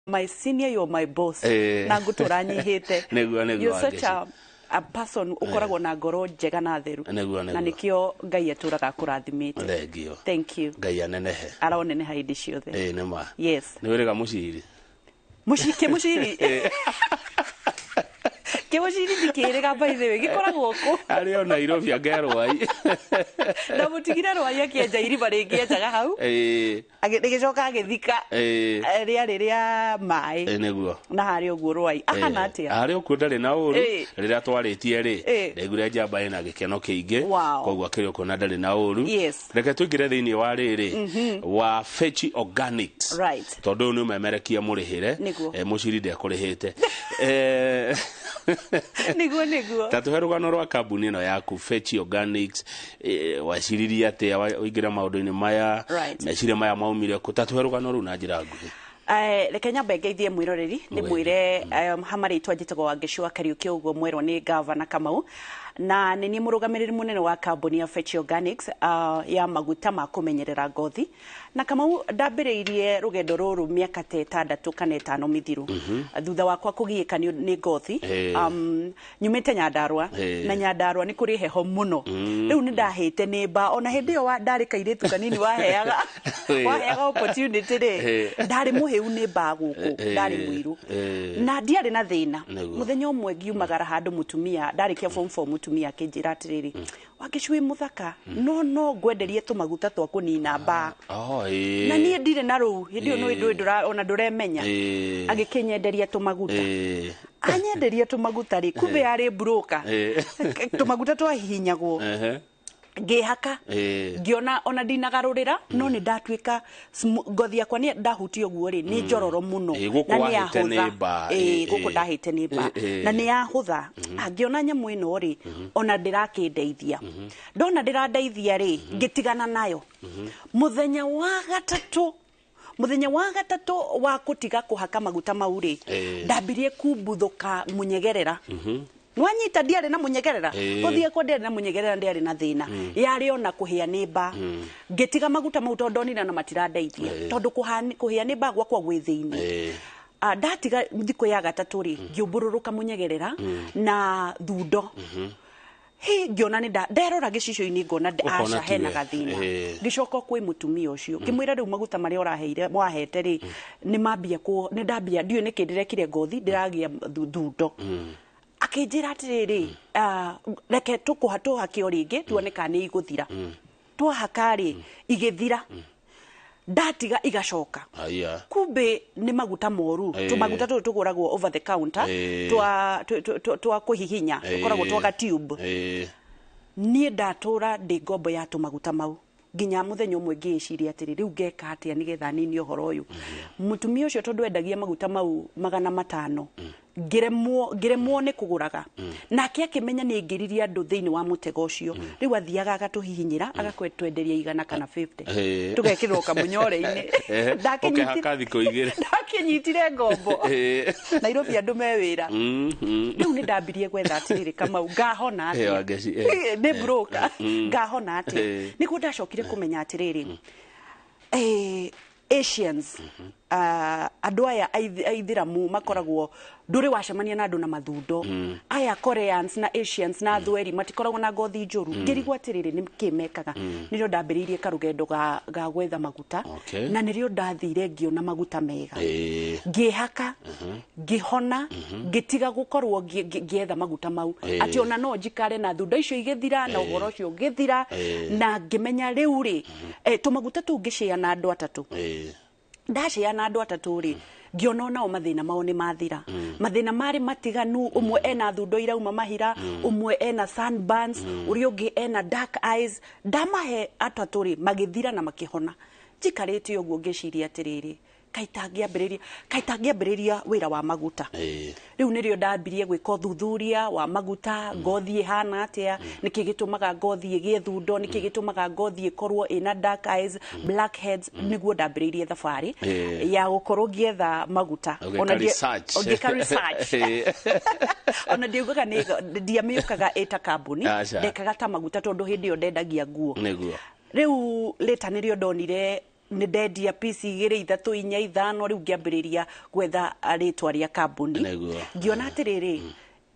My senior, you're my boss. Na ngũtũra nyihĩte. Nĩguo, You're such Wangeci. a person ũkoragwo na ngoro njega na theru. Nĩguo. Na nĩkĩo Ngai atũraga akũrathimĩte. Thengio. Thank you. Ngai anenehe. Aroneneha hĩndĩ ciothe. Ĩĩ, nĩ ma. Yes. Nĩ wĩrĩga mũciri. Kĩmũciri, kĩmũciri ndikĩrĩga, by the way, gĩkoragwo kũ? Arĩ o Nairobi angerwai. Ndamũtigire Rwai akĩenja irima rĩngĩ, enjaga hau. Rĩgĩcoka agĩthika. Rĩarĩ rĩa maĩ. Nĩguo. Na harĩ ũguo Rwai ahana atĩa? Arĩ okuo, ndarĩ na ũru. Rĩrĩa twarĩtie rĩ, ndaiguire njamba ĩna gĩkeno kĩingĩ. Koguo akĩrĩ okuo na ndarĩ na ũru. Reke tũingĩre thĩinĩ wa rĩrĩ wa Fechi Organics, tondũ ũyũ nĩ ũmemerekia mũrĩhĩre. Mũciri ndekũrĩhĩte. Nĩguo. Ta tũhe rũgano rwa kambuni ĩno yaku, Fechi Organics. Weciririe atĩa ũingĩre maũndũ-inĩ maya? Meciria maya maumire kũ? Ta tũhe rũgano rũu na njĩra nguhĩ. Reke nyambe ngeithie mwĩroreri, ndĩ mwĩre hamarĩtwa njĩtagwo Wangeci wa Kariũki, ũguo mwerwo nĩ gavana Kamau, na nĩ niĩ mũrũgamĩrĩri mũnene wa kambuni ya Fechi Organics, ya maguta ma kũmenyerera ngothi. Na Kamau, ndambĩrĩirie rũgendo rũrũ mĩaka ta 6 kana 5 mĩthiru, thutha wakwa kũgiĩka nĩ ngothi. Nyumĩte Nyandarũa, na Nyandarũa nĩ kũrĩ heho mũno. Rĩu nĩ ndahĩte nĩ mba, ona hĩndĩ ĩyo ndarĩ kairĩtu kanini waheaga waheaga opportunity rĩ, ndarĩ mũhĩu nĩ mba gũkũ, ndarĩ mũirũ na ndiarĩ na thĩna. Mũthenya ũmwe ngiumagara handũ, mũtumia, ndarĩkia form 4, mũtumia akĩnjĩra atĩrĩrĩ, "Wangeci, wĩ mũthaka, no ngwenderie tũmaguta twa kũnina mbaa." Oh, ĩĩ. Na niĩ ndirĩ na rũu hĩndĩ ĩyo nĩ ndũĩ ona ndũremenya. Agĩkĩnyenderia tũmaguta. Anyenderia tũmaguta rĩ, kumbe yarĩ broker. Tũmaguta twahihinyagwo. Ngĩhaka, ngĩona ona ndinagarũrĩra, no nĩ ndatuĩka ngothi yakwa nĩ ndahutia ũguo rĩ, nĩ njororo mũno. Gũkũ Na nĩ wahĩte nĩ yahũtha. mbaa. Gũkũ ndahĩte nĩ mbaa. Na nĩ yahũtha. Ngĩona nyamũ ĩno rĩ, ona ndĩrakĩndeithia, ndona ndĩrandeithia rĩ, ngĩtigana nayo. Mũthenya wa gatatũ wa kũtiga kũhaka maguta mau rĩ, ndambirie kumbuthũka mũnyegerera. Nwanyita, ndiarĩ na mũnyegerera. Ngothi yakwa ndiarĩ na mũnyegerera, ndiarĩ na thĩna, yarĩ ona kũhĩa nĩ mba. Ngĩtiga maguta mau tondũ ndonire na matirandeithia, tondũ kũhĩa nĩ mba gwakwa gwĩ thĩinĩ. Ndatiga thikũ ya gatatũ rĩ, ngĩũmbũrũrũka mũnyegerera na thundo. Hi, ngĩona nĩ nderora gĩcicio-inĩ, ngona Ũkona aca, hena tiwe. gathĩna. Ngĩcoka kwĩ mũtumia ũcio, ngĩmwĩra, "Rĩu maguta marĩa ũraheire, wahete rĩ, nĩ mambia kũ nĩ ndambia, ndiũĩ nĩkĩ ndĩrekire ngothi ndĩragĩa thundo." Akĩnjĩra atĩrĩrĩ, "Reke tũkũha tũhake o rĩngĩ tuone kana nĩ igũthira." Twahaka rĩ, igĩthira. Ndatiga igacoka. Haya. Kumbe nĩ maguta moru. Tũmaguta tũtũ tũgũragwo over the counter, twa kũhihinya, tũkoragwo twa tube. Niĩ ndatũra ndĩ ngombo ya tũmaguta mau nginya mũthenya ũmwe ngĩĩciria atĩrĩ, rĩu ngeka atĩa nĩgetha ninie ũhoro ũyũ? Mũtumia ũcio, tondũ endagia maguta mau 500, ngĩremwo nĩ kũgũraga. Nake akĩmenya nĩ ngĩririe andũ thĩinĩ wa mũtego ũcio. Rĩu athiaga agatũhihinyĩra, agakwenderia 100 kana 50, tũgekĩrwo kamũnyore-inĩ. Ũkehaka thikũ 2. Ndakĩnyitire ngombo. Nairobi andũ me wĩra. Rĩu nĩ ndambirie gwetha atĩrĩrĩ, Kamau, ngahona atĩa? Wangeci, Nĩ broker, ngahona atĩa? Nĩguo ndacokire kũmenya atĩrĩrĩ, Asians, andũ aya aithĩramu makoragwo, ndũrĩ wacemania na andũ na mathundo aya, Koreans na Asians na athweri matikoragwo na ngothi njũru. Ngĩrigwo atĩrĩrĩ, nĩ kĩ mekaga? Nĩrĩo ndambĩrĩirie karũgendo ga gwetha maguta. Na nĩrĩo ndathire ngĩona maguta mega, ngĩhaka, ngĩhona, ngĩtiga gũkorwo ngĩetha maguta mau, atĩ ona no njikare na thundo icio igĩthira na ũhoro ũcio ũgĩthira. Na ngĩmenya rĩu rĩ, tũmaguta tũu ngĩcĩa na andũ atatũ. Ndacĩa na andũ atatũ rĩ, ngĩona onao mathĩna mao nĩ mathira. Mathĩna marĩ matiganu, ũmwe ena thundo irauma mahira, ũmwe ena sunburns, ũrĩa ũngĩ ena dark eyes. Ndamahe atatũ rĩ, magĩthira na makĩhona. Njikarĩte ũguo ngĩciria atĩrĩrĩ, kaĩ tangĩambĩrĩria wĩra wa maguta? Rĩu nĩrĩo ndambirie gwĩka ũthuthuria wa maguta, ngothi ĩhana atĩa, nĩkĩ gĩtũmaga ngothi ĩgĩe thundo, nĩkĩ gĩtũmaga ngothi ĩkorwo ĩna dark eyes, black heads. Nĩguo ndambĩrĩirie thabarĩ ya gũkorwo ngĩetha maguta. Ũgĩka Ona research. Ngĩka research. Ona ndiaugaga nĩ ndiamĩũkaga ĩta kambuni. Aca. Ndekaga ta maguta tondũ hĩndĩ ĩyo ndendagia nguo. Rĩu later nĩrĩo ndonire Nĩ ndendia piece 2 3 4 5, rĩu ngĩambĩrĩria gwetha rĩtwa rĩa kambuni. Ngĩona atĩrĩrĩ,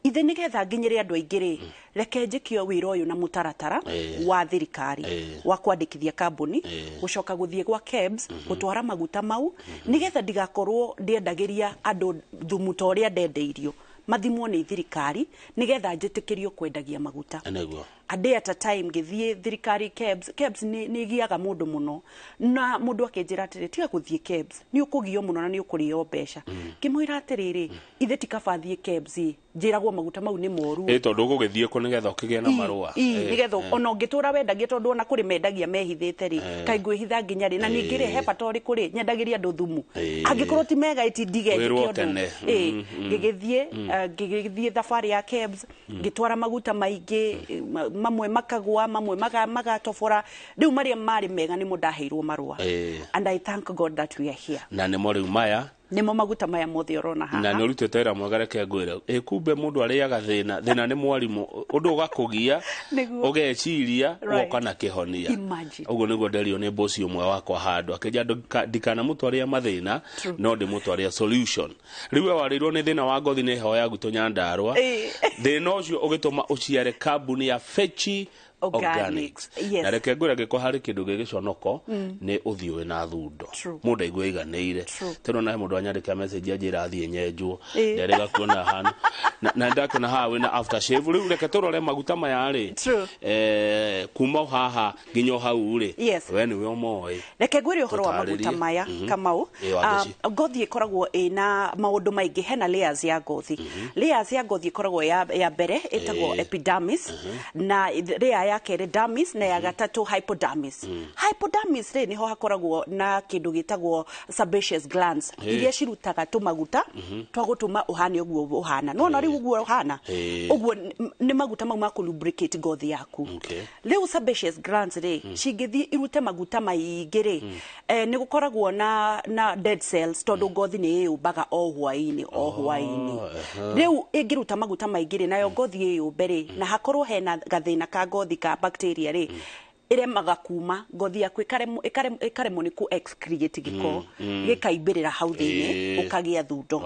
ithe nĩgetha nginyĩre andũ aingĩ rĩ, reke njĩkio wĩra ũyũ na mũtaratara wa thirikari wa kwandĩkithia kambuni, gũcoka gũthiĩ gwa KEBS gũtwara maguta mau, nĩgetha ndigakorwo ndĩendagĩria andũ thumu ta ũrĩa ndendeirio, mathimwo nĩ thirikari nĩgetha njĩtĩkĩrio kwendagia maguta. A day at a time ngĩthiĩ thirikari KEBS. KEBS nĩ ĩgiaga mũndũ mũno, na mũndũ akĩnjĩra atĩrĩ, tiga gũthiĩ KEBS, nĩ ũkũgio mũno na nĩ ũkũrĩo mbeca. Ngĩmwĩra atĩrĩrĩ, ithe ti kaba thiĩ KEBS ĩ, njĩragwo maguta mau nĩ moru. Ĩ tondũ ũgũgĩthiĩ kũ nĩgetha ũkĩgĩe na marũa? Nĩgetha ona ũngĩtũra wendagia, tondũ ona kũrĩ mendagia mehithĩte rĩ, kaĩ ngwĩhitha nginya rĩ? Na ningĩ rĩ, he bata ũrĩkũ rĩ nyendagĩria andũ thumu angĩkorwo ti mega ĩti ndige njĩke ũndũ. Ngĩgĩthiĩ thabarĩ ya KEBS, ngĩtwara maguta maingĩ, mamwe makagwa, mamwe magatobora. Rĩu marĩa marĩ mega nĩmo ndaheirwo marũa. And I thank God that we are here. Na nĩmo rĩu maya, nĩmo maguta maya mothe ũrona haha. Na nĩ ũrutĩte wĩra mwega, reke ngwĩre. Ĩ kumbe mũndũ arĩaga thĩna, thĩna nĩ mwarimũ, ũndũ ũgakũgia, ũgeciria, ũgoka na kĩhonia. Ũguo nĩguo nderio nĩ bosi ũmwe wakwa handũ, akĩnjĩra ndikanamũtwarĩre mathĩna, no ndĩmũtwarĩre solution. Rĩu we warĩirwo nĩ thĩna wa ngothi nĩ heho ya gwitũ Nyandarũa. Thĩna ũcio ũgĩtũma ũciare kambuni ya Fechi Organics. Na reke ngwĩre, angĩkorwo harĩ kĩndũ gĩgĩconoko, nĩ ũthiũ wĩna thundo, mũndũ aigue aiganĩire. Teno nahe mũndũ anyandĩkĩra message anjĩra athiĩ nyenjwo, nderĩga kuona hana na ndakĩona haha wĩna aftershave. Rĩu reke tũrore maguta maya rĩ, kuma haha nginya hau rĩ, we nĩwe ũmoĩ. Reke ngwĩre ũhoro wa maguta maya, Kamau. Ngothi ĩkoragwo ĩna maũndũ maingĩ, hena layers ya ngothi. Layers ya ngothi ĩkoragwo ya mbere ĩtagwo epidermis, na layer ya kerĩ dermis, na ya gatatũ hypodermis. Hypodermis rĩ, nĩho hakoragwo na kĩndũ gĩtagwo sebaceous glands, iria cirutaga tũmaguta twa gũtũma ũhane ũguo ũhana. No rĩu ũguo ũhana, ũguo nĩ maguta mau ma kũ lubricate ngothi yaku. Rĩu sebaceous glands rĩ, cingĩthiĩ irute maguta maingĩ rĩ, nĩ gũkoragwo na dead cells, tondũ ngothi nĩ ĩyũmbaga o hwaĩ-inĩ, o hwaĩ-inĩ. Rĩu ĩngĩruta maguta maingĩ rĩ, nayo ngothi ĩyũmbe rĩ, na hakorwo hena gathĩna ka ngothi ka bacteria rĩ, ĩremaga kuma ngothi yaku ĩkaremwo nĩ kũ excrete gĩko, gĩkaimbĩrĩra hau thĩinĩ, ũkagĩa thundo.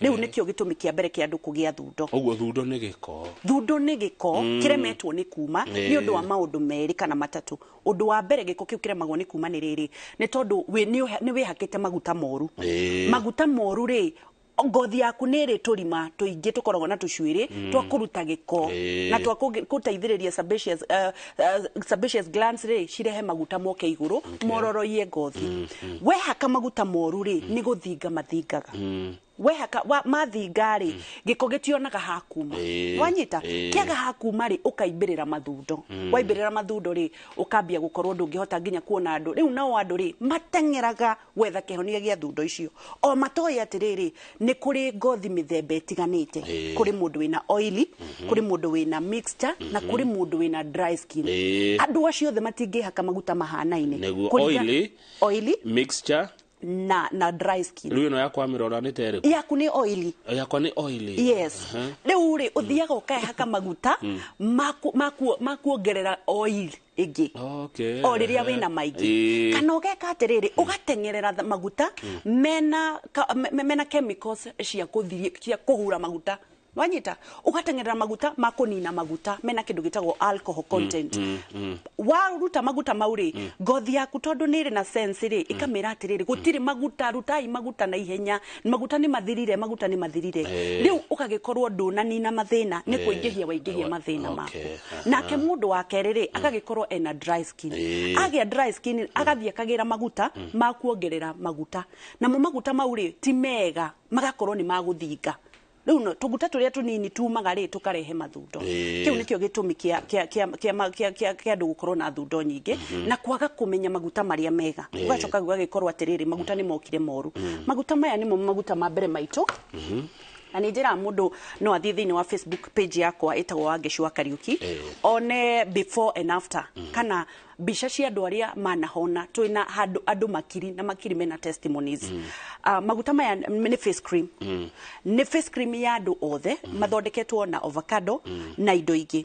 Rĩu nĩkĩo gĩtũmi kĩa mbere kĩa andũ kũgĩa thundo. Ũguo thundo nĩ gĩko. Thundo nĩ gĩko kĩremetwo nĩ kuma nĩ ũndũ wa maũndũ merĩ kana matatũ. Ũndũ wa mbere gĩko kĩu kĩremagwo nĩ kuma nĩ rĩrĩ, nĩ tondũ nĩ wĩhakĩte maguta moru. Maguta moru rĩ, ngothi yaku nĩ ĩrĩ tũrima tũingĩ tũkoragwo na tũcuĩrĩ twa kũruta gĩko na twa gũteithĩrĩria sebaceous glands rĩ, cirehe maguta moke igũrũ, mororoie ngothi. Wehaka maguta moru rĩ, nĩ gũthinga mathingaga. Wehaka mathinga rĩ, gĩko gĩtionaga hakuma. Wanyita, kĩaga hakuma rĩ, ũkaimbĩrĩra mathundo. Waimbĩrĩra mathundo rĩ, ũkambia gũkorwo ndũngĩhota nginya kuona andũ. Rĩu nao andũ rĩ, mateng'eraga gwetha kĩhonia gĩa thundo icio. O matoĩ atĩrĩrĩ, nĩ kũrĩ ngothi mĩthemba ĩtiganĩte. Kũrĩ mũndũ wĩna oily, kũrĩ mũndũ wĩna mixture, na kũrĩ mũndũ wĩna dry skin. Andũ acio othe matingĩhaka maguta mahanaine. Nĩguo oily, mixture, na dry skin. Rĩu ĩno yakwa mĩrora nĩ ta ĩrĩkũ? Yaku nĩ oily. Yakwa nĩ oily. Yes. Rĩu rĩ, ũthiaga ũkehaka maguta ma kuongerera oil ĩngĩ. O rĩrĩa wĩna maingĩ. Kana ũgeka atĩrĩrĩ, ũgateng'erera maguta mena chemicals cia kũhura maguta. Wanyita, ugateng'erera maguta ma kũnina maguta mena kĩndũ gĩtagwo alcohol content. Waruta maguta mau rĩ, ngothi yaku tondũ nĩ ĩrĩ na sense rĩ, ĩkamĩra atĩrĩrĩ, gũtirĩ maguta, rutai maguta na ihenya, maguta nĩ mathirire, maguta nĩ mathirire. Rĩu ũgagĩkorwo ndũnanina mathĩna, nĩ kũingĩhia waingĩhia mathĩna maku. Nake mũndũ wa kerĩ rĩ, agagĩkorwo ena dry skin. Agĩa dry skin, agathiĩ akagĩra maguta ma kuongerera maguta. Namo maguta mau rĩ, ti mega, magakorwo nĩ magũthinga. Rĩu no tũguta tũrĩa tũnini tumaga rĩ, tũkarehe mathundo. Kĩu nĩkĩo gĩtũmi kĩa andũ gũkorwo na thundo nyingĩ, na kwaga kũmenya maguta marĩa mega. Ũgacoka gũgagĩkorwo atĩrĩrĩ, maguta nĩ mokire moru. Maguta maya nĩmo maguta ma mbere maitũ. Na nĩ njĩraga mũndũ no athiĩ thĩinĩ wa Facebook page yakwa ĩtagwo Wangeci wa Kariuki, one before and after, kana mbica cia andũ arĩa manahona. Twĩna handũ andũ makiri na makiri mena testimonies. Maguta maya nĩ face cream. Nĩ face cream ya andũ othe, mathondeketwo na avocado na indo ingĩ.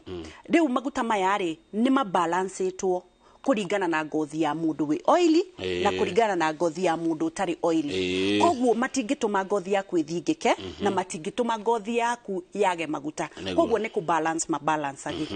Rĩu maguta maya rĩ, nĩ mabalancĩtwo. Kũringana na ngothi ya mũndũ wĩ oily na kũringana na ngothi ya mũndũ ũtarĩ oily. Koguo matingĩtũma ngothi yaku ĩthingĩke na matingĩtũma ngothi yaku yage maguta. Koguo nĩ kũ balance ma balance agi.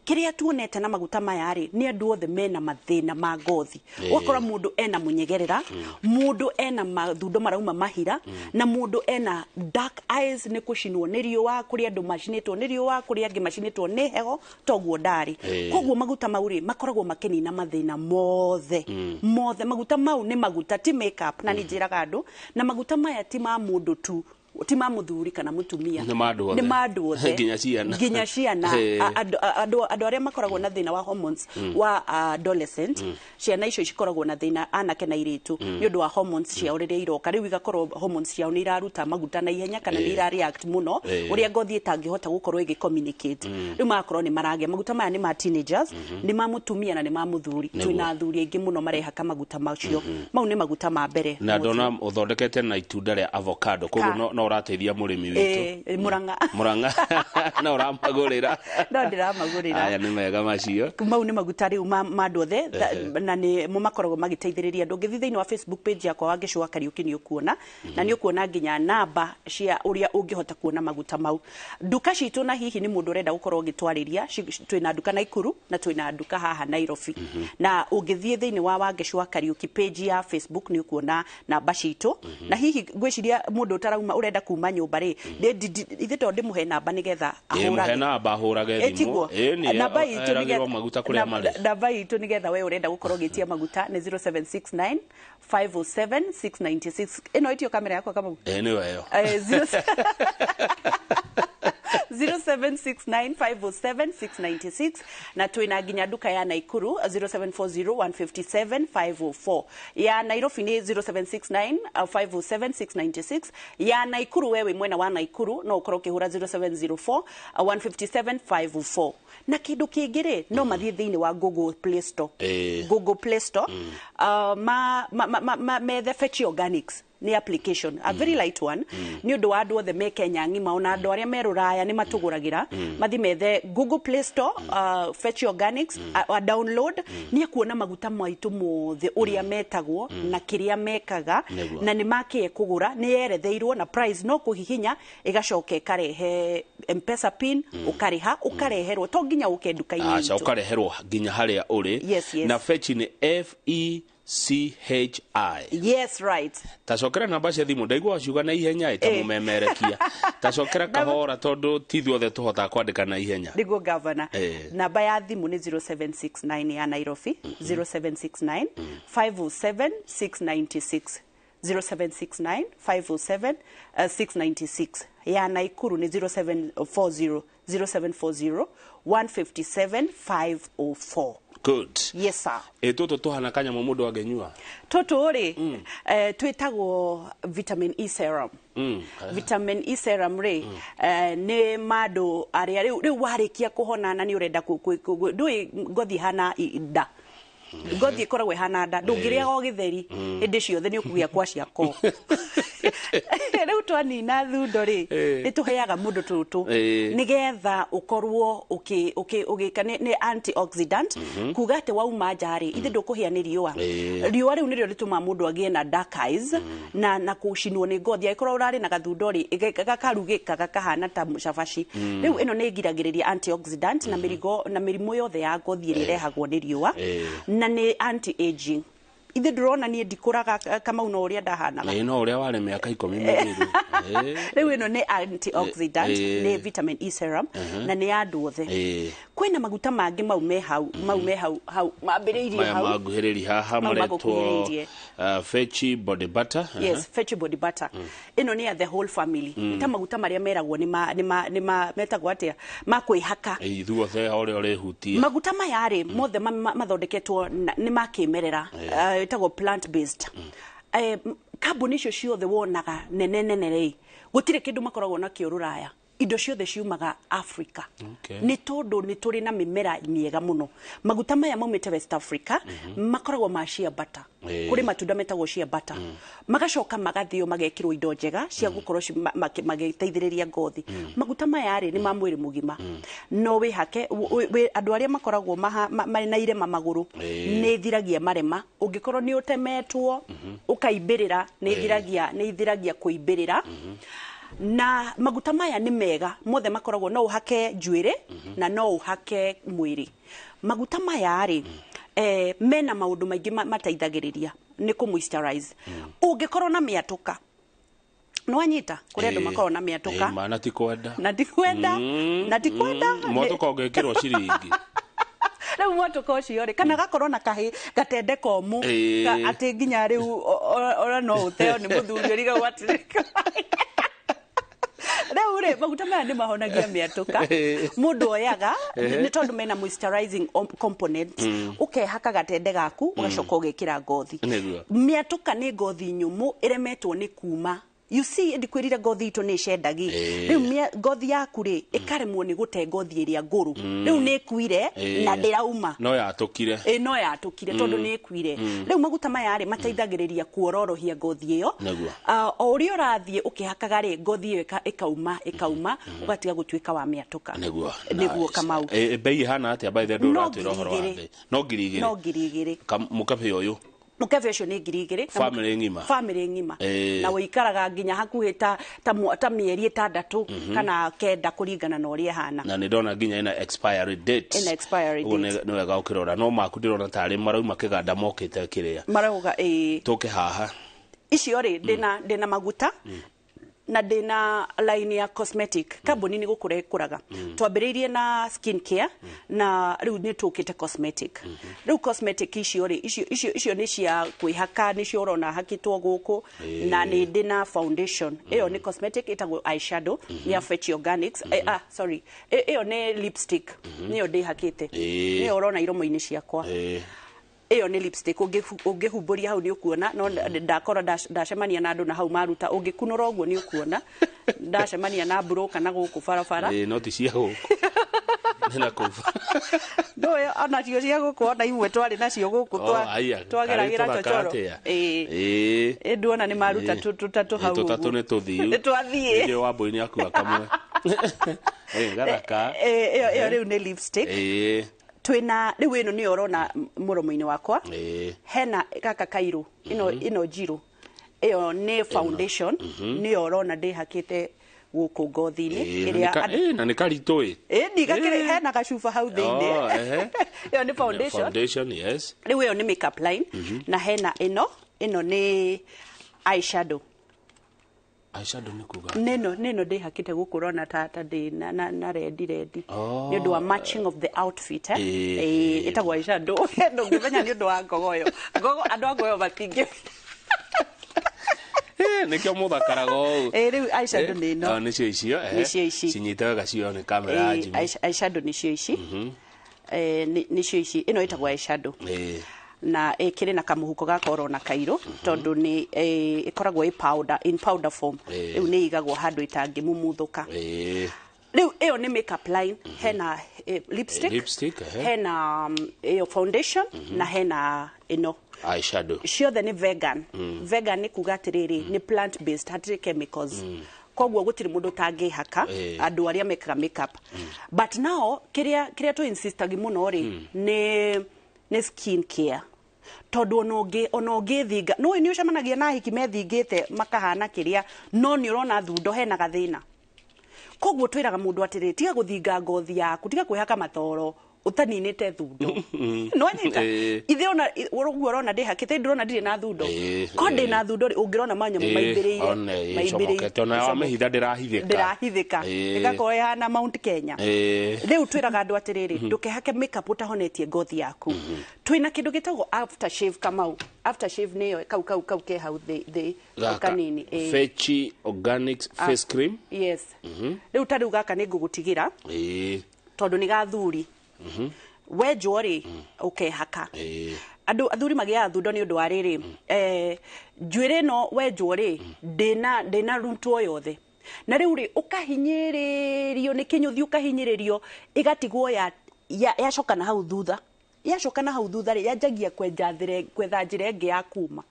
Kĩrĩa tuonete na maguta maya rĩ, nĩ andũ othe mena mathĩna ma ngothi. Ũgakora mũndũ ena mũnyegerera, mũndũ ena mathundo marauma mahira, na mũndũ ena dark eyes nĩ kũcinwo nĩ riũa. Kũrĩ andũ macinĩtwo nĩ riũa, kũrĩ angĩ macinĩtwo nĩ heho toguo ndarĩ. Koguo maguta mau rĩ, makoragwo makĩnina mathĩna mothe mothe. Maguta mau nĩ maguta, ti makeup. Na nĩ njĩraga andũ na maguta maya ti ma mũndũ tu, ti ma mũthuri kana mũtumia. Nĩ ma andũ othe. Nĩ ma andũ othe. Nginya ciana. Nginya ciana. Andũ arĩa makoragwo na thĩna wa hormones wa adolescent, ciana icio cikoragwo na thĩna, anake na airĩtu, nĩ ũndũ wa hormones ciao rĩrĩa iroka. Rĩu igakorwo hormones ciao nĩ iraruta maguta na ihenya kana nĩ ira react mũno ũrĩa ngothi ĩtangĩhota gũkorwo ĩgĩ communicate. Rĩu magakorwo nĩ maragĩa. Maguta maya nĩ ma teenagers, nĩ ma mũtumia na nĩ ma mũthuri. Twĩna athuri aingĩ mũno marehaka maguta macio. Mau nĩ maguta ma mbere. Na ndona ũthondekete na itunda rĩa avocado, koguo no ũrateithia mũrĩmi witũ. Mũrang'a. Mũrang'a no ũramagũrĩra. No ndĩramagũrĩra. Aya nĩ mega macio. Mau nĩ maguta rĩu ma andũ othe na nĩ mo makoragwo magĩteithĩrĩria andũ. Ũngĩthiĩ thĩinĩ wa Facebook page yakwa, Wangeci wa Kariũki, nĩ ũkuona, na nĩ ũkuona nginya namba cia ũrĩa ũngĩhota kuona maguta mau nduka citũ. Na hihi nĩ mũndũ ũrenda gũkorwo ũgĩtwarĩria, twĩna nduka Naikuru na twĩna nduka haha Nairobi. Na ũngĩthiĩ thĩinĩ wa Wangeci wa Kariũki page ya Facebook, nĩ ũkuona namba citũ. Na hihi ngwĩciria mũndũ ũtarauma, ũrenda kuma nyũmba rĩ, ithe to ndĩmũhe namba nĩgetha Ĩ, mũhe ahũrage. namba ahũrage Ĩ, thimũ. tiguo? Ĩ, nĩ Namba itũ eragĩrwo maguta kũrĩa marĩ. Namba itũ nĩgetha we ũrenda gũkorwo ũgĩtia maguta nĩ 0769 507 696. Ĩno ĩtio kamera yakwa, Kamau? Ĩ, nĩyo ĩyo. 0769 507 696. Na twĩna nginya nduka ya Naikuru 0740 157 504. Ya Nairobi nĩ 0769 507 696. Ya Naikuru, we wĩ mwena wa Naikuru, no ũkorwo ũkĩhũra 0704 157 504. Na kĩndũ kĩngĩ rĩ, no mathiĩ thĩinĩ wa Google Play Store. Google Play Store, ma methe Fechi Organics. Nĩ application, a very light one, nĩ ũndũ wa andũ othe me Kenya ng'ima, ona andũ arĩa me rũraya nĩ matũgũragĩra. Mathi methe Google Play Store, Fechi Organics, a download, nĩ ekuona maguta maitũ mothe ũrĩa metagwo na kĩrĩa mekaga. Na nĩ makĩe kũgũra, nĩ yeretheirwo na price, no kũhihinya ĩgacoka ĩkarehe M-Pesa pin, ũkarĩha, ũkareherwo, to nginya ũke nduka-inĩ Aca. itũ. Ũkareherwo nginya harĩa ũrĩ. Yes. Na Fechi nĩ Fechi? Yes, right. Tacokera namba cia thimũ, ndaigua waciuga na ihenya ĩ ta mũmemerekia. Tacokera kahora, tondũ ti ithuothe tũhotaga kwandĩka na ihenya. Nĩguo, gavana. Namba ya thimũ nĩ 0769 ya Nairobi, 0769 507 696, 0769 507 696. Ya Naikuru nĩ 0740, 0740 157 504. Good. Yes sir. Ĩ, tũtũ tũhana kanyamũ mũndũ angĩnyua. Tũtũ rĩ, twĩtagwo vitamin E serum. Vitamin E serum rĩ, nĩ mandũ arĩa rĩu warĩkia kũhona na nĩ ũrenda ndũĩ ngothi ĩhana nda, ngothi ĩkoragwo ĩhana nda, ndũngĩrĩaga o gĩtheri hĩndĩ ciothe, nĩ ũkũgĩa kwa ciako. Rĩu twanina thundo rĩ, nĩ tũheaga mũndũ tũtũ nĩgetha ũkorwo ũgĩka nĩ antioxidant, kuga atĩ wauma nja rĩ, ithe ndũkũhĩa nĩ riũa. Riũa rĩu nĩrĩo rĩtũmaga mũndũ agĩe na dark eyes na kũcinwo nĩ ngothi. Angĩkorwo ũrarĩ na gathundo rĩ, gakarugĩka gakahana ta cabaci. Rĩu ĩno nĩ ĩgiragĩrĩria antioxidant na mĩrigo na mĩrimũ yothe ya ngothi ĩrĩa ĩrehagwo nĩ riũa. Na nĩ anti aging. Ithe ndũrona niĩ ndikũraga, Kamau, no ũrĩa ndahanaga? Ĩ, no ũrĩa warĩ mĩaka 10 mĩthiru. Rĩu ĩno nĩ antioxidant, nĩ vitamin E serum na nĩ ya andũ othe. Kwĩna maguta mangĩ mau me hau, mau me hau hau mambĩrĩirie Maya hau. Maguhĩrĩri haha Mau maretwo magũkuhĩrĩirie. Fechi body butter. Yes, Fechi body butter ĩno nĩ ya the whole family. Nĩ ta maguta marĩa meragwo nĩ ma metagwo atĩa, ma kwĩhaka. Ithuothe ũrĩa ũrĩhutia. Maguta maya rĩ, mothe mathondeketwo nĩ ma kĩmerera, ĩtagwo plant based. Kambuni icio ciothe wonaga nene nene rĩ, gũtirĩ kĩndũ makoragwo nakĩo rũraya. Indo ciothe ciumaga Africa. Nĩ tondũ nĩ tũrĩ na mĩmera mĩega mũno. Maguta maya maumĩte West Africa, makoragwo ma shea butter. Kũrĩ matunda metagwo shea butter, magacoka magathĩo, magekĩrwo indo njega cia gũkorwo magĩteithĩrĩria ngothi. Maguta maya rĩ, nĩ ma mwĩrĩ mũgima, no wĩhake andũ arĩa makoragwo na irema magũrũ. Nĩ ĩthiragia marema. Ũngĩkorwo nĩ ũtemetwo ũkaimbĩrĩra, nĩ ithiragia kũimbĩrĩra. Na maguta maya nĩ mega mothe, makoragwo no ũhake njuĩrĩ na no ũhake mwĩrĩ. Maguta maya rĩ, mena maũndũ maingĩ mateithagĩrĩria nĩ kũ moisturize. Ũngĩkorwo na mĩatũka, nĩwanyita, kũrĩ andũ makoragwo na mĩatũka. Ma na ti kwenda. Na ti kwenda, na ti kwenda. Mwatũka ũngĩkĩrwo ciringi. Rĩu mwatũka ũcio rĩ, kana gakorwo na kahĩ gatende komũ, atĩ nginya rĩu ora no ũteo nĩ mũthuri, ũrigagwo atĩrĩ. Rĩu rĩ, maguta maya nĩ mahonagia mĩatũka. Mũndũ oyaga, nĩ tondũ mena moisturizing component, ũkehaka gatende gaku, ũgacoka ũgekĩra ngothi. Mĩatũka nĩ ngothi nyũmũ ĩremetwo nĩ kuma. You see, ndikwĩrire ngothi itũ nĩ ĩcendagi. Rĩu ngothi yaku rĩ, ĩkaremwo nĩ gũte ngothi ĩrĩa ngũrũ. Rĩu nĩ ĩkuire na ndĩrauma. No yatũkire. Ĩ, no yatũkire tondũ nĩ ĩkuire. Rĩu maguta maya rĩ, mateithagĩrĩria kuororohia ngothi ĩyo. O ũrĩa ũrathiĩ ũkĩhakaga rĩ, ngothi ĩyo ĩkauma, ĩkauma, ũgatiga gũtuĩka wa mĩatũka. Nĩguo, Kamau. Bei ĩhana atĩa, by the way? No ũratwĩra ũhoro wa 2,000. thĩ no 2,000? No 2,000. Mũkebe ũyũ? Mũkebe ũcio nĩ 2,000. Family ng'ima? Family ng'ima. Na ũikaraga nginya hakuhĩ ta mĩeri 6 kana 9, kũringana na ũrĩa ĩhana. Na nĩ ndona nginya ĩna expiry date. Ĩna expiry Ũguo date. nĩ wega ũkĩrora, no maku ndĩrona tarĩ marauma kĩganda mokĩte kĩrĩa. Marauga ĩĩ. Tũke haha. Icio rĩ, ndĩna maguta na ndĩna line ya cosmetic. Kambuni nĩ gũkũra ĩkũraga. Twambĩrĩirie na skin care na rĩu nĩ tũkĩte cosmetic. Rĩu cosmetic icio rĩ, icio nĩ cia kwĩhaka, nĩcio ũrona hakĩtwo gũkũ. Na nĩ ndĩ na foundation, ĩyo nĩ cosmetic, ĩtagwo eyeshadow, nĩ ya Fetch Organics. Sorry, ĩyo nĩ lipstick, nĩyo ndĩhakĩte. Nĩyo ũrona iromo-inĩ ciakwa. Ĩyo nĩ lipstick. Ũngĩhumbũria hau nĩ ũkuona, no ndakora ndacemania na andũ na hau maruta. Ũngĩkunũra ũguo nĩ ũkuona ndacemania na broker na gũkũ barabara. Ĩĩ, no ti cia gũkũ, nĩ na kũu. No onacio cia gũkũ, ona imwe twarĩ nacio gũkũ. Oh, aya, twageragĩra karĩ chochoro. tũthaka atĩa? Ĩĩ. Ĩĩ. Ĩ, nduona nĩ maruta tũtatũ hau. Tũtatũ Ũguo. nĩ tũthiu. Nĩ twathiĩ. Ĩndĩ Wambũi nĩ akua kamwe. Ĩĩ, gathaka. Ĩyo rĩu nĩ lipstick. Twĩna rĩu ĩno nĩyo ũrona mũromo-inĩ wakwa. Hena gaka kairũ, ĩno njirũ, ĩyo nĩ foundation, nĩyo ũrona ndĩhakĩte gũkũ ngothi-inĩ. Ĩĩ, na ĩrĩa na nĩ karitũ ĩ. Ĩ, ndigakĩrĩ hena gacuba hau thĩinĩ. Oh, ehe. Ĩyo nĩ foundation. Foundation, yes. Rĩu ĩyo nĩ makeup line. Na hena ĩno nĩ eyeshadow. Eyeshadow nĩ kuga? Nĩno ndĩhakĩte gũkũ, ũrona ta ndĩ na rendi rendi Oh. nĩ ũndũ wa matching of the outfit, eh? Ĩĩ. Ĩĩ, ĩtagwo eyeshadow. Ndũngĩmenya nĩ ũndũ wa ngogoyo. Ngogo, andũ a ngogoyo matingĩ. Nĩkĩo mũthakaraga ũũ. Ĩĩ, rĩu eyeshadow nĩ ĩno. Oh, nĩcio icio, ehe. Nĩcio ici. Cinyite wega cio nĩ kamera ya Ĩĩ, Jimmy. Eyeshadow nĩcio ici. Nĩcio ici, ĩno ĩtagwo eyeshadow. Na ĩkĩrĩ na kamũhuko gaka ũrona kairũ, tondũ nĩ ĩkoragwo ĩ powder, in powder form. Rĩu nĩ ĩigagwo handũ ĩtangĩmumuthũka. Rĩu ĩyo nĩ makeup line. Hena lipstick, Lipstick, ehe. hena ĩyo foundation, na hena ĩno Eyeshadow. Ciothe nĩ vegan. Vegan nĩ kuga atĩrĩrĩ, nĩ plant based, hatirĩ chemicals, koguo gũtirĩ mũndũ ũtangĩhaka. Andũ arĩa mekaga makeup, but now kĩrĩa tũ insistagi mũno rĩ, nĩ skin care, tondũ ona ũngĩthinga no nĩ ũcemanagia na ahiki methingĩte makahana kĩrĩa, no nĩ ũrona thundo hena gathĩna. Koguo twĩraga mũndũ atĩrĩ, tiga gũthinga ngothi yaku, tiga kwĩhaka matoro ũtaninĩte thundo. Nĩwanyita? Ĩĩ. Ithe ona ũguo ũrona ndĩhakĩte, ndĩrona ndirĩ na thundo. Ko ndĩ na thundo rĩ, ũngĩrona manyamũ maimbĩrĩire. One, ĩcomokete ona wamĩhitha ndĩrahithĩka. Ndĩrahithĩka. Ĩgakorwo ĩhana Mount Kenya. Rĩu twĩraga andũ atĩrĩrĩ, ndũkehake makeup ũtahonetie ngothi yaku. Twĩna kĩndũ gĩtagwo after shave, Kamau. After shave nĩyo kau ke hau thĩ, kau Gaka, kanini, ĩĩ. Fechi Organics face cream. Yes. Rĩu ta rĩu gaka nĩ ngũgũtigĩra tondũ nĩ gathuri. Wenjwo rĩ, ũkehaka. Andũ athuri magĩaga thundo nĩ ũndũ wa rĩrĩ, njuĩrĩ ĩno wenjwo rĩ, ndĩna rutwo yothe. Na rĩu rĩ ũkahinyĩrĩrio nĩ kĩnyũthi, ũkahinyĩrĩrio ĩgatigwo yacoka na hau thutha. Yacoka na hau thutha rĩ, yanjagia kwetha njĩra ĩngĩ ya kuma.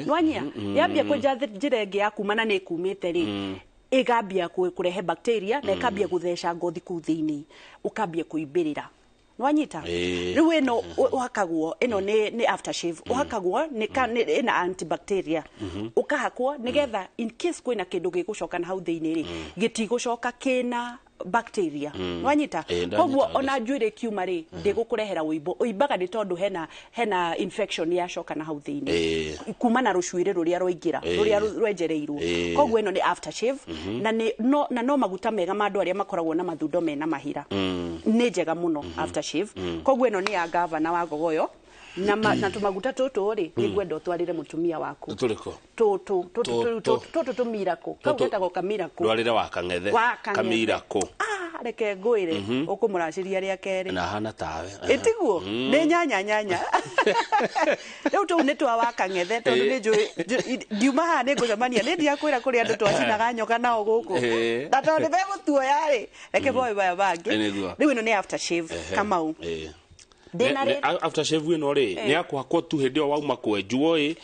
Nwanyia yambia kwenja njĩra ĩngĩ ya kuma na nĩ ĩkumĩte rĩ, ĩgambia kũrehe bacteria na ĩkambia gũtheca ngothi kũu thĩinĩ, ũkambia kũimbĩrĩra. Nwanyita rĩu ĩno ũhakagwo, ĩno nĩ aftershave, ũhakagwo nĩ ĩna antibacteria, ũkahakwo nĩgetha in case kwĩna kĩndũ gĩgũcoka na hau thĩinĩ rĩ, gĩtigũcoka kĩna bacteria. Nwanyita koguo ona njuĩrĩ kiuma rĩ, ndĩgũkũrehera ũimbo. Ũimbaga nĩ tondũ hena infection yacoka na hau thĩinĩ kuma na rũcuĩrĩ rũrĩa rwaingĩra, rũrĩa rwenjereirwo. Koguo ĩno nĩ aftershave, na no maguta mega ma andũ arĩa makoragwo na mathundo mena mahira. Nĩ njega mũno aftershave. Koguo ĩno nĩ ya gavana wa Ngogoyo. Na tũmaguta tũtũ rĩ, nĩngwenda ũtwarĩre mũtumia waku. Tũrĩkũ? Tũtũ tũtũ tũmirakũ. Kau getagwo kamirakũ. Ndwarĩre wa Kang'ethe. Kamirakũ. Reke ngwĩre, ũkũmũracĩria rĩa kerĩ. Na hana tawe. Ĩtiguo? Nĩ nyanya nyanya. Rĩu tũu nĩ twa wa Kang'ethe, tondũ nĩ njũĩ ndiuma haha nĩ ngũcemania, nĩ ndiakwĩra kũrĩ andũ twacinaga nyoka nao gũkũ. Na tondũ nĩ megũtuoya rĩ, reke moe maya mangĩ. Rĩu ĩno nĩ aftershave, Kamau. Aftershave ĩno rĩ, nĩ yakũhakwo tu hĩndĩ ĩyo wauma kwenjwo ĩ,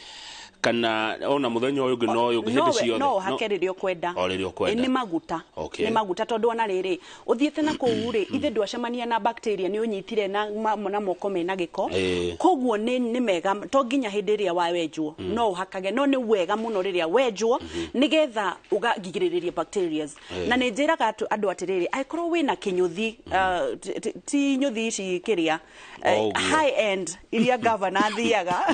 kana ona mũthenya ũyũ ũngĩ no ũyũ ũngĩ hĩndĩ ciothe? No ũhake rĩrĩa ũkwenda. O rĩrĩa ũkwenda. Nĩ maguta. Nĩ maguta tondũ ona rĩrĩ, ũthiĩte na kũu rĩ, ithe ndwacemania na bacteria, nĩ ũnyitire na moko mena gĩko. Koguo nĩ mega, to nginya hĩndĩ ĩrĩa wawenjwo, no ũhakage, no nĩ wega mũno rĩrĩa wenjwo, nĩgetha ũgagirĩrĩria bacteria. Na nĩ njĩraga andũ atĩrĩrĩ, angĩkorwo wĩna kĩnyũthi, ti nyũthi ici kĩrĩa, high end iria gavana athiaga.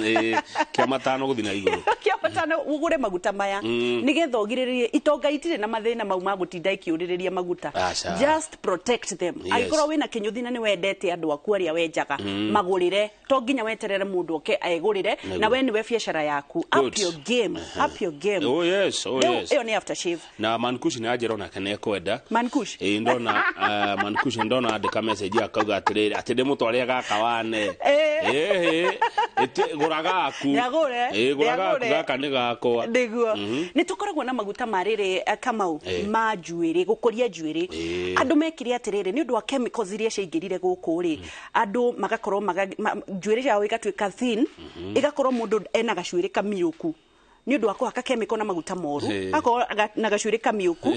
Kĩa matano gũthiĩ na igũrũ. Kĩa matano ũgũre maguta maya nĩgetha ũgirĩrĩrie itonga itirĩ na mathĩna mau ma gũtinda ikĩũrĩrĩria maguta. Just protect them. Angĩkorwo wĩna kĩnyũthi na nĩ wendete andũ aku arĩa wenjaga, magũrĩre, to nginya weterere mũndũ oke egũrĩre, na we nĩwe biacara yaku. Up your game, up your game. Oh yes, oh yes. Ĩyo nĩ aftershave. Na Mankush nĩ anjĩra onake nĩ ekwenda. Mankush? Ndona Mankush ndona andĩka message akauga atĩrĩrĩ, atĩ ndĩmũtwarĩre gaka wane. Gũra gaku. Gũra gaku, gaka nĩ gakwa. Nĩguo. Nĩ tũkoragwo na maguta ma rĩrĩ, Kamau, ma njuĩrĩ, gũkũria njuĩrĩ. Andũ mekire atĩrĩrĩ, nĩ ũndũ wa chemicals iria ciaingĩrire gũkũ rĩ, andũ magakorwo njuĩrĩ ciao igatuĩka thin, ĩgakorwo mũndũ ena gacuĩrĩ kamiũku. Nĩ ũndũ wa kũhaka chemical na maguta moru, akorwo na gacuĩrĩ kamiũku,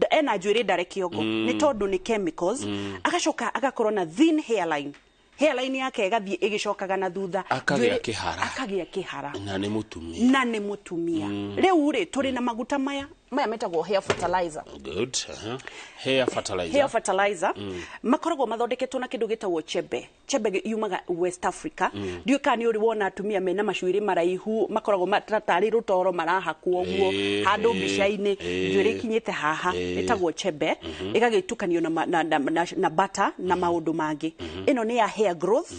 ena njuĩrĩ ndare kĩongo, nĩ tondũ nĩ chemicals. Agacoka agakorwo na thin hairline. Hairline yake ĩgathiĩ ĩgĩcokaga na thutha. Akagĩa kĩhara. Akagĩa kĩhara. Na nĩ mũtumia. Na nĩ mũtumia. Rĩu rĩ, tũrĩ na maguta maya, maya metagwo hair fertilizer. Good. Hair fertilizer. Hair fertilizer. Makoragwo mathondeketwo na kĩndũ gĩtagwo chebe. Chebe yumaga West Africa. Ndiũĩ kana nĩ ũrĩ wona atumia mena macuĩrĩ maraihu, makoragwo tarĩ rũtoro marahakwo ũguo handũ mbica-inĩ, njuĩrĩ ikinyĩte haha, ĩtagwo chebe, ĩgagĩtukanio na butter na maũndũ mangĩ. Ĩno nĩ ya hair growth,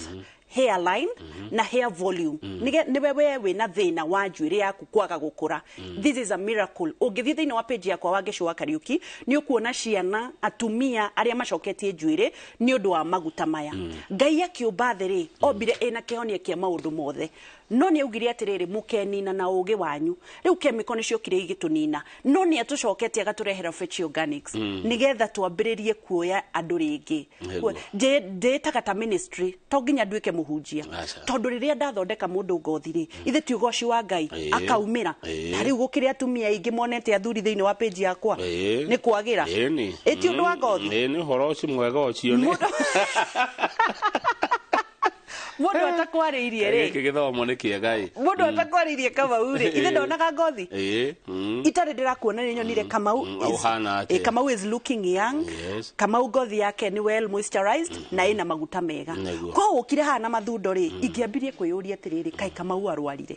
hairline na hair volume. Nĩwe we wĩna thĩna wa njuĩrĩ yaku kwaga gũkũra. This is a miracle. Ũngĩthiĩ thĩinĩ wa page yakwa wa Gĩcũa Kariũki, nĩ ũkuona ciana, atumia arĩa macoketie njuĩrĩ nĩ ũndũ wa maguta maya. Ngai akĩũmba thĩ rĩ, ombire ĩna kĩhonia kĩa maũndũ mothe. No nĩ augire atĩrĩrĩ, mũkenina na ũgĩ wanyu. Rĩu chemical nĩ ciokire igĩtũnina. No nĩ atũcoketie agatũrehera Fetch Organics, nĩgetha twambĩrĩrie kuoya andũ rĩngĩ. Ndĩĩtaga ta ministry, to nginya nduĩke mũhunjia. Tondũ rĩrĩa ndathondeka mũndũ ngothi rĩ, ithe ti ũgoci wa Ngai, akaumĩra. Ta rĩu gũkĩrĩ atumia aingĩ monete athuri thĩinĩ wa page yakwa. Nĩ kwagĩra. Ĩ ti ũndũ wa ngothi. Nĩ ũhoro ũcio mwega ũcio nĩ. Mũndũ atakwarĩirie rĩ. Gĩkĩ gĩthomo nĩ kĩega ĩ. Mũndũ atakwarĩirie Kamau rĩ, ithe ndonaga ngothi. Itarĩ ndĩrakuona nĩ nyonire Kamau. Kamau is looking young. Kamau ngothi yake nĩ well moisturized na ĩna maguta mega. Koguo ũkire haha na mathundo rĩ, ingĩambirie kwĩyũria atĩrĩrĩ, kaĩ Kamau arwarire.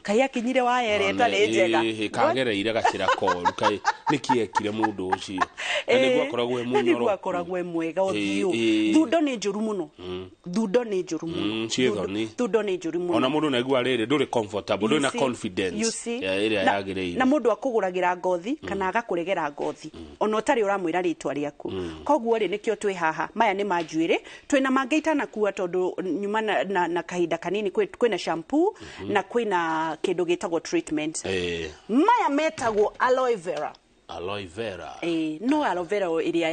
Kaĩ akinyire waya ĩrĩa ĩtarĩ njega. Kagereire gacĩra koru, kaĩ nĩkĩ ekire mũndũ ũcio. Na nĩguo akoragwo e mũnyoro. Nĩguo akoragwo e mwega ũthiũ. Thundo nĩ njũru mũno. Thundo nĩ njũru mũno. Thundo nĩ njũru mũno. Ona mũndũ naigua rĩrĩ, ndũrĩ comfortable, ndũrĩ na confidence ĩrĩa yagĩrĩire. Na mũndũ akũgũragĩra ngothi kana agakũregera ngothi ona ũtarĩ ũramwĩra rĩtwa rĩaku. Koguo rĩ, nĩkĩo twĩ haha. Maya nĩ ma njuĩrĩ, twĩna mangĩ itanakua tondũ nyuma na kahinda kanini, kwĩna shampoo na kwĩna kĩndũ gĩtagwo treatment. Maya metagwo aloe vera. Aloe vera. No aloe vera ĩrĩa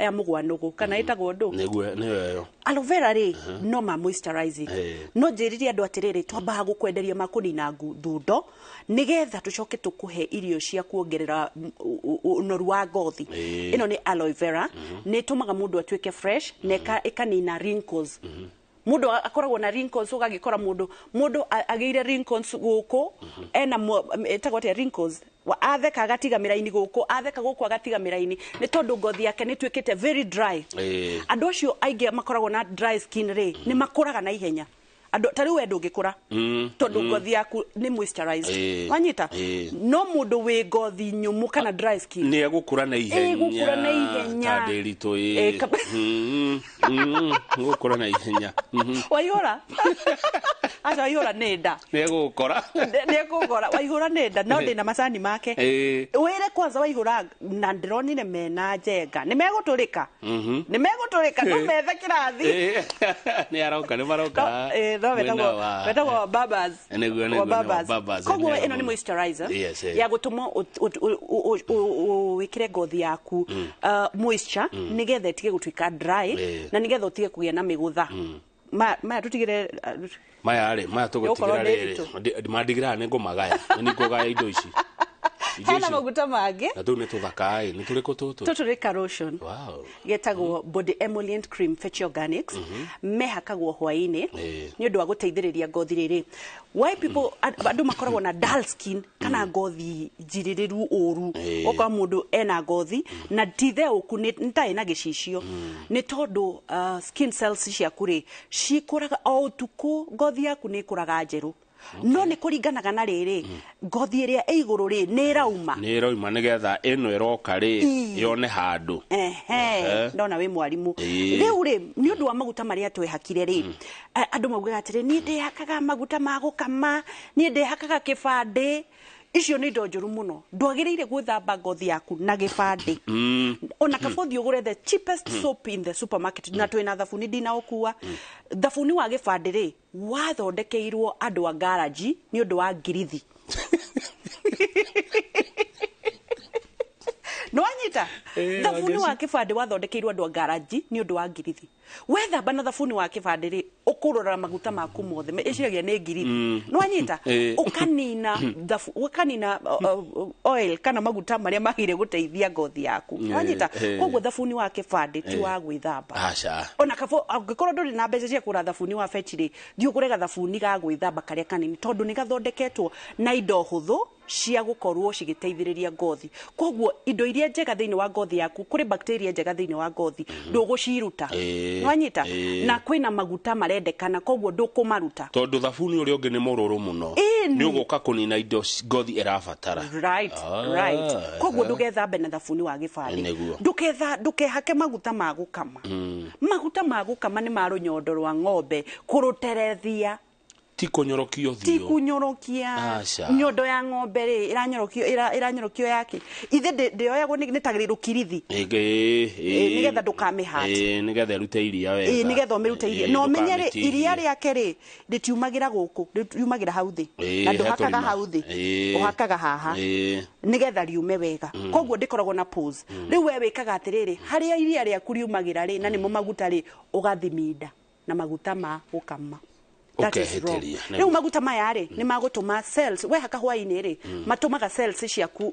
ya mũgwanũgũ kana ĩtagwo ndũ? Nĩguo nĩyo ĩyo. Aloe vera rĩ no ma moisturizing. No njĩrire andũ atĩrĩrĩ, twambaga gũkwenderia makũnina thundo nĩgetha tũcoke tũkũhe irio cia kuongerera ũnoru wa ngothi. Ĩno nĩ aloe vera, nĩ ĩtũmaga mũndũ atuĩke fresh na ĩkanina wrinkles. Mundu akoragwo na wrinkles, ugagikora mundu agĩire wrinkles gũkũ, ena ĩtagwo atĩa wrinkles, atheka agatiga mĩraini gũkũ, atheka gũkũ agatiga mĩraini, nĩ tondũ ngothi yake nĩ ĩtuĩkĩte very dry. Andũ acio aingĩ makoragwo na dry skin rĩ, nĩ makũraga na ihenya. Andũ ta rĩu we ndũngĩkũra tondũ ngothi yaku nĩ moisturized. Wanyita? No mũndũ wĩ ngothi nyũmũ kana dry skin nĩ egũkũra na ihenya. Egũkũra na ihenya. Ta ndĩritũ gũkũra na ihenya. Waihũra? Aca waihũra nĩ nda. Nĩ egũkora. Nĩ egũkora. Waihũra nĩ nda, no ndĩna macani make. Wĩre kwanza waihũra na ndĩronire mena njenga. Nĩ megũtũrĩka. Nĩ megũtũrĩka, no methe kĩrathi. Nĩ aroka, nĩ maroka. No wetagwo Babas. Nĩguo Babas. Koguo ĩno nĩ moisturizer ya gũtũma wĩkĩre ngothi yaku moisture nĩgetha ĩtige gũtuĩka dry na nĩgetha ũtige kũgĩa na mĩgũtha. Maya tũtigĩre maya rĩ, maya tũgũtigĩra rĩrĩ, mandigĩraga nĩ ngũmagaya, nĩ ngũgaya indo ici. Hena maguta mangĩ. Na tũu nĩ tũthaka ĩ, nĩ tũrĩkũ tũtũ? Tũtũ nĩ ka lotion. Wow. Getagwo body emollient cream Fetch Organics. Mehakagwo hwaĩ-inĩ nĩ ũndũ wa gũteithĩrĩria ngothi rĩrĩ. Why people andũ makoragwo na dull skin kana ngothi njirĩrĩru ũru. Ũkora mũndũ ena ngothi na ti theũku, nĩ ta ĩna gĩcicio. Nĩ tondũ skin cells ciaku rĩ cikũraga o ũtukũ, ngothi yaku nĩ ĩkũraga njerũ. No nĩ kũringanaga na rĩrĩ, ngothi ĩrĩa ĩ igũrũ rĩ nĩ ĩrauma. Nĩ ĩrauma nĩgetha ĩno ĩroka rĩ yone handũ. Ndona wĩ mwarimũ. Rĩu rĩ nĩ ũndũ wa maguta marĩa twehakire rĩ, andũ maugaga atĩrĩ, niĩ ndĩhakaga maguta ma gũkama, niĩ ndĩhakaga kĩbandĩ. Icio nĩ indo njũru mũno. Ndwagĩrĩire gwĩthamba ngothi yaku na gĩbandĩ. Ona kaba ũthiĩ ũgũre the cheapest soap in the supermarket, na twĩna thabuni ndinaũkua. Thabuni wa gĩbandĩ rĩ wathondekeirwo andũ a garage nĩ ũndũ wa ngirithi. Nĩwanyita? Thabuni wa kĩbandĩ wathondekeirwo andũ a garage nĩ ũndũ wa ngirithi. Wethamba na thabuni wa kĩbandĩ rĩ, ũkũrora maguta maku mothe, ĩciragia nĩ ngirithi. Nĩwanyita? Ũkanina ũkanina oil kana maguta marĩa magĩrĩire gũteithia ngothi yaku. Nĩwanyita? Koguo thabuni wa kĩbandĩ ti wa gwĩthamba. Aca. Ona kaba angĩkorwo ndũrĩ na mbeca cia kũgũra thabuni wa Fetch rĩ, thiĩ ũgũre gathabuni ga gwĩthamba karĩa kanini, tondũ nĩ gathondeketwo na indo hũthũ cia gũkorwo cigĩteithĩrĩria ngothi. Koguo indo iria njega thĩinĩ wa ngothi yaku, kũrĩ bacteria njega thĩinĩ wa ngothi, ndũgũciruta. Nĩwanyita? Na kwĩna maguta marendekana, koguo ndũkũmaruta. Tondũ thabuni ũrĩa ũngĩ nĩ mũrũrũ mũno. Nĩ ũgũka kũnina indo ngothi ĩrabatara. Right, right. Koguo ndũgethambe na thabuni wa gĩbandĩ. Ndũkehake maguta ma gũkama. Maguta ma gũkama nĩ ma rũnyondo rwa ng'ombe kũrũterethia. Ti kũnyorokio thio. Ti kũnyorokia. Nyondo ya ng'ombe rĩ ĩranyorokio, ĩranyorokio yake. Ithe ndĩoyagwo nĩ ta rũkirithi. Nĩgetha ndũkamĩhate. Nĩgetha ĩrute iria wega. Nĩgetha ũmĩrute iria. Na ũmenye rĩ, iria rĩake rĩ rĩtiumagĩra gũkũ, rĩumagĩra hau thĩ. Na ndũhakaga hau thĩ. Ũhakaga haha. Nĩgetha riume wega. Koguo ndĩkoragwo na pores. Rĩu we wĩkaga atĩrĩrĩ, harĩa iria rĩaku riumagĩra rĩ, na nĩmo maguta rĩ, ũgathiminda na maguta ma gũkama. That is wrong. Rĩu maguta maya rĩ nĩ magũtũma cells, we haka hwaĩ-inĩ rĩ, matũmaga cells ciaku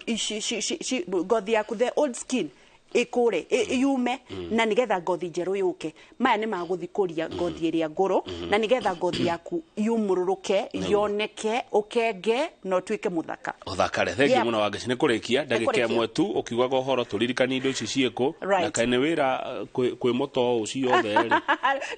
ngothi yaku, the old skin ĩkũre, yume, na nĩgetha ngothi njerũ yũke. Maya nĩ magũthikũria ngothi ĩrĩa ngũrũ, na nĩgetha ngothi yaku yumũrũrũke, yoneke, ũkenge na ũtuĩke mũthaka. Ũthakare. Thengiũ mũno Wangeci, nĩ kũrĩkia ndagĩka ĩmwe tu ũkiugaga ũhoro tũririkanie indo ici ciĩkũ, na kaĩ nĩ wĩra kwĩmota ũũ ciothe rĩ.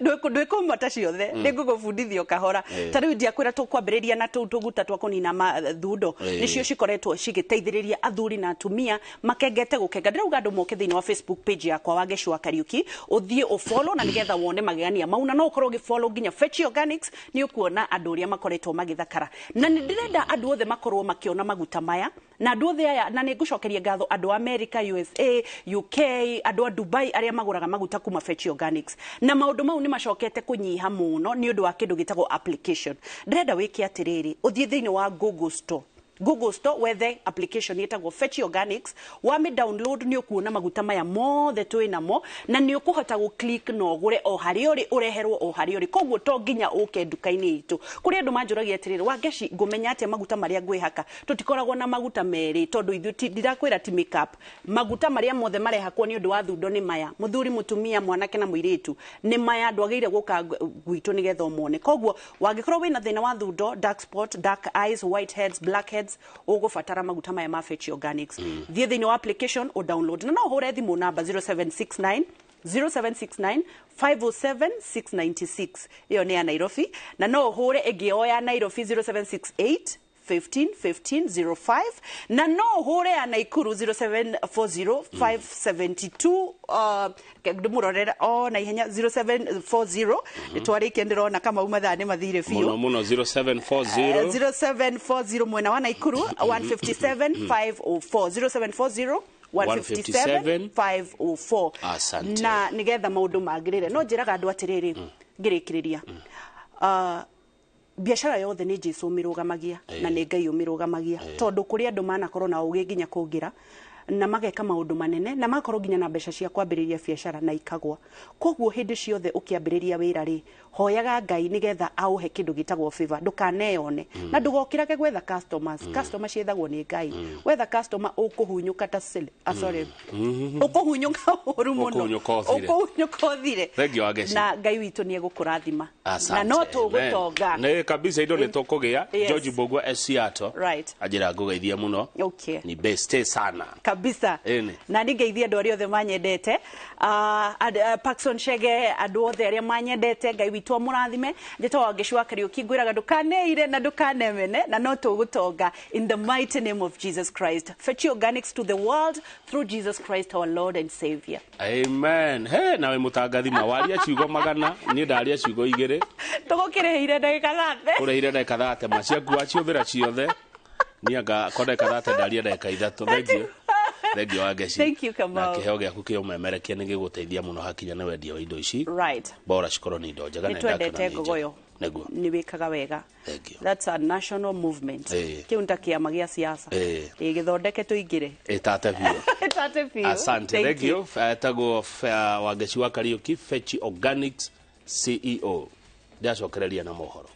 Ndwĩkũmota ciothe, nĩ ngũgũbundithia o kahora. Ta rĩu ndiakwĩra tũkwambĩrĩria na tũu tũguta twa kũnina thundo, nĩcio cikoretwo cigĩteithĩrĩria athuri na atumia makengete gũkenga. Ndĩrauga andũ moke thĩinĩ wa Facebook page yakwa Wangeci wa Kariuki, ũthiĩ ũfollow na nĩgetha wone magegania mau, na no ũkorwo ũgĩfollow nginya Fetch Organics, nĩ ũkuona andũ ũrĩa makoretwo magĩthakara. Na nĩ ndĩrenda andũ othe makorwo makĩona maguta maya, na andũ othe aya, na nĩ ngũcokeria ngatho andũ a America, USA, UK, andũ a Dubai arĩa magũraga maguta kuma Fetch Organics. Na maũndũ mau nĩ macokete kũnyiha mũno nĩ ũndũ wa kĩndũ gĩtagwo application. Ndĩrenda wĩke atĩrĩrĩ, ũthiĩ thĩinĩ wa Google Store. Google Store wethe application ĩtagwo Fetch Organics, wame download nĩ ũkuona maguta maya mothe twĩ namo, na nĩ ũkũhota gũ click na ũgũre o harĩa ũrĩ, ũreherwo o harĩa ũrĩ. Koguo to nginya ũke nduka-inĩ itũ. Kũrĩ andũ manjũragia atĩrĩrĩ, Wangeci, ngũmenya atĩa maguta marĩa ngwĩhaka? Tũtikoragwo na maguta merĩ, tondũ ithuĩ ndirakwĩra ti makeup. Maguta marĩa mothe marehakwo nĩ ũndũ wa thundo nĩ maya, mũthuri, mũtumia, mwanake na mũirĩtu nĩ maya. Ndwagĩrĩire gũka gwitũ nĩgetha ũmone. Koguo wangĩkorwo wĩna thĩna wa thundo, dark spot, dark eyes, white heads, black heads, ũgũbatara maguta maya ma Fetch Organics. Thiĩ thĩinĩ wa application o download, na no ũhũre thimũ namba 0769 0769 507 696. Ĩyo nĩ ya Nairobi, na no ũhũre ĩngĩ o ya Nairobi 0768 15 15 05, na no ũhũre ya Naikuru 0740 572, ndĩmũrorera o na ihenya, 0740. Nĩtwarĩkia, ndĩrona kama mathaa nĩ mathire biũ. Mũno mũno, 0740. 0740 mwena wa Naikuru 157 504, 0740 157 504. Asante. Na nigetha maũndũ magĩrĩre, no njĩraga andũ atĩrĩrĩ, ngĩrĩkĩrĩria, biacara yothe nĩ Jesu ũmĩrũgamagia na nĩ Ngai ũmĩrũgamagia, tondũ kũrĩ andũ manakorwo na ũgĩ nginya kũngĩra na mageka maũndũ manene na magakorwo nginya na mbeca cia kwambĩrĩria biacara na ikagwa. Koguo hĩndĩ ciothe ũkĩambĩrĩria wĩra rĩ, hoyaga Ngai nĩgetha aũhe kĩndũ gĩtagwo favor, ndũkaneyone na ndũgokĩrage gwetha customers. Customer ciethagwo nĩ Ngai. Wetha customer ũkũhunyũka ta sorry, ũkũhunyũka ũru mũno. Ũkũhunyũka ũthire. Ũkũhunyũka ũthire. Thank you, Wangeci. Na Ngai witũ nĩ egũkũrathima Asante. na no tũgũtonga. Nĩ kabisa, indo nĩ tũkũgĩa. Yes. George Mbugua Esiato anjĩra ngũgeithia mũno. Ni beste sana. Kabisa. Ĩni. Na nĩ ngeithie andũ arĩa othe manyendete, Paxson Chege, andũ othe arĩa manyendete, Ngai witũ amũrathime. Njĩtagwo Wangeci wa Kariũki, ngwĩraga ndũkaneire na ndũkanemene, na no tũgũtonga in the mighty name of Jesus Christ. Fetch Organics to the world through Jesus Christ our Lord and Savior. Amen. He, nawe mũtangathi ma waria ciugo magana, niĩ ndaria ciugo igĩrĩ. Tũgũkĩrĩhĩire ndagĩka 30. Ũrĩhire ndagĩka 30, ma ciaku waciũthĩra ciothe, niĩ anga ko ndagĩka 30 ndaria ndagĩka 3. Thank you. Thank you, Wangeci. Thank you, Kamau. Na kĩheo gĩaku kĩa ũmemerekia nĩ gĩgũteithia mũno hakinya nĩ wendia wa indo ici. Bora cikorwo nĩ indo njega Nĩ na twendete ndakĩona nĩ njega. ngogoyo. Nĩguo. Nĩ wĩkaga wega. Thank you. That's a national movement. Kĩu nĩ ta kĩama gĩa siasa. Ĩ gĩthondeke tũingĩre. Ĩtate biũ. Ĩtate biũ. Asante. Thank you. Etagwo Wangeci wa Kariũki, Fetch Organics CEO. Ndacokereria na mohoro.